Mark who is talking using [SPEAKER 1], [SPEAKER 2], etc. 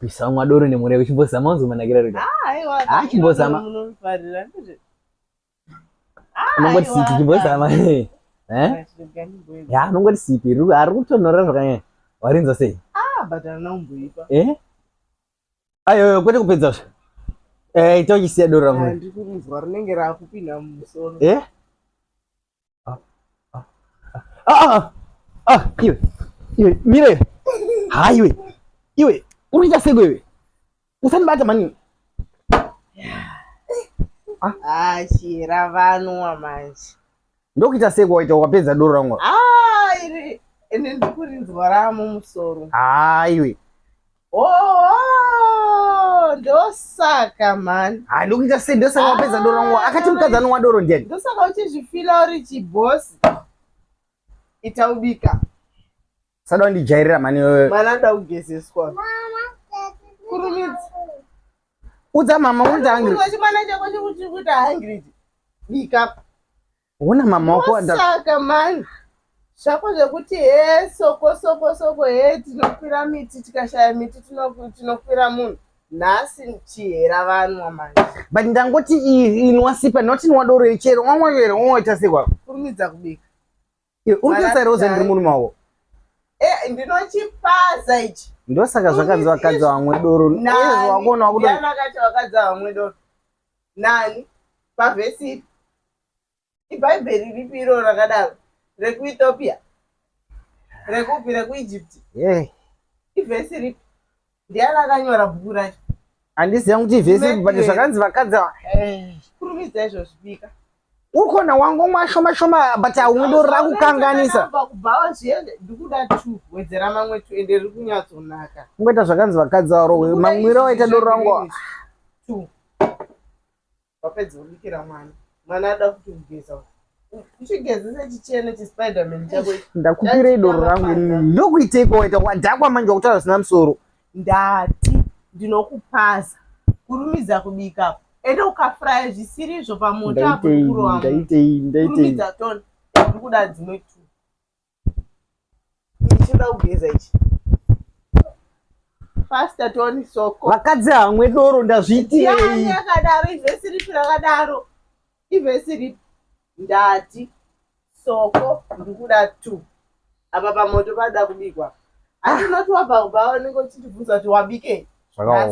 [SPEAKER 1] Rinopisa umwa doro nemuriwo chimbozama unzwe manakiro ariko.
[SPEAKER 2] Ah,
[SPEAKER 1] Ah, chimbozama.
[SPEAKER 2] Munorifarira ndizvo.
[SPEAKER 1] Unongoti sipi chimbozama. Eh? Ya, unongoti sipi. Riri ari kutonhora zvakanyanya. Warinzwa sei?
[SPEAKER 2] Ah, but harina kumboipa.
[SPEAKER 1] Eh? Ayo, kwete kupedza zve. Eh, ita uchisiya doro rangu.
[SPEAKER 2] Ah, ndiri kurinzwa rinenge raakupinda mumusoro.
[SPEAKER 1] Eh? Ah, ah, ah, ah, iwe, iwe, mira iwe. Ha, iwe, iwe, uri kuita seko iwe. Usandibata mani.
[SPEAKER 2] Ah, chira vanwa manje.
[SPEAKER 1] Ndokuita seko waita wapedza doro rangu.
[SPEAKER 2] Ah, iri ende ndiri kurinzwa raamumusoro.
[SPEAKER 1] Ha, iwe.
[SPEAKER 2] Oh, ndosaka mhani.
[SPEAKER 1] Ha, ndokuita sei ndosaka wapedza doro rangu. Akati mukadzi anonwa doro ndiani?
[SPEAKER 2] Ndosaka uchizvifila uri chibhosi. Ita ubika.
[SPEAKER 1] Sada wandijairira mani wewe.
[SPEAKER 2] Mwana anoda kugezeswa. Kurumidza.
[SPEAKER 1] Udza mama unzi hungry.
[SPEAKER 2] Kurumidza chimwana chako chekuti kuita hungry. Bika.
[SPEAKER 1] Una mama wako
[SPEAKER 2] Saka mani. Zvako zvekuti he soko soko soko he tinokwira miti tikashaya miti tinokwira munhu. Nhasi chihera vanwa manje.
[SPEAKER 1] But ndangoti inwa sipa not inwa doro chero wamwa chero wamwa sei kwako.
[SPEAKER 2] Kurumidza kubika.
[SPEAKER 1] Iwe uri kuita here uze ndiri murume wako?
[SPEAKER 2] Eh, ndinochipaza ichi.
[SPEAKER 1] Ndosaka zvakanzi vakadzi vamwe doro.
[SPEAKER 2] Nani?
[SPEAKER 1] Wakuona wakuto.
[SPEAKER 2] Ndiani akati vakadzi vamwe doro? Nani? Pavhesi ipi? Ibhaibheri ripi iro rakadaro? RekuEthiopia? Rekupi? RekuEgypt?
[SPEAKER 1] Yeah.
[SPEAKER 2] Ivhesi ripi? Ndiani akanyora bhuku racho?
[SPEAKER 1] Handiziva kuti ivhesi ipi but
[SPEAKER 2] Matthew.
[SPEAKER 1] zvakanzi vakadzi ava.
[SPEAKER 2] Kurumidza izvozvi bika.
[SPEAKER 1] Uri kuona wangomwa shoma shoma but haumwi doro rakukanganisa.
[SPEAKER 2] Kubhawa zviende ndikuda two wedzera mamwe two ende riri kunyatsonaka.
[SPEAKER 1] Kungoita zvakanzi vakadzi varohwe mamwiro waita doro rangu.
[SPEAKER 2] Two. Wapedza kubikira mwana. Mwana ada kuti kugeza. Uchigezese chichene chiSpiderman chako ichi.
[SPEAKER 1] Ndakupirei doro rangu inini. Ndokuiteiko waita wadhakwa manje wakutaura zvisina musoro.
[SPEAKER 2] Ndati ndinokupaza. Kurumidza kubika. Ende ukafuraya zvisiri izvo pamoto apo
[SPEAKER 1] Ndaitei
[SPEAKER 2] kurova munhu.
[SPEAKER 1] ndaitei ndaitei.
[SPEAKER 2] Kurumidza tona. Ndikuda dzimwe two. Ichida kugeza ichi. Faster Tony soko.
[SPEAKER 1] Vakadzi hamwe doro
[SPEAKER 2] Ndiani
[SPEAKER 1] ndazviitirei.
[SPEAKER 2] akadaro ivhesi ripi rakadaro? Ivhesi ripi? Ndati soko ndikuda two. Apa pamoto pada kubikwa. Handinoti wabva kubva unenge uchindibvunza kuti wabikei.
[SPEAKER 1] Zvakaoma.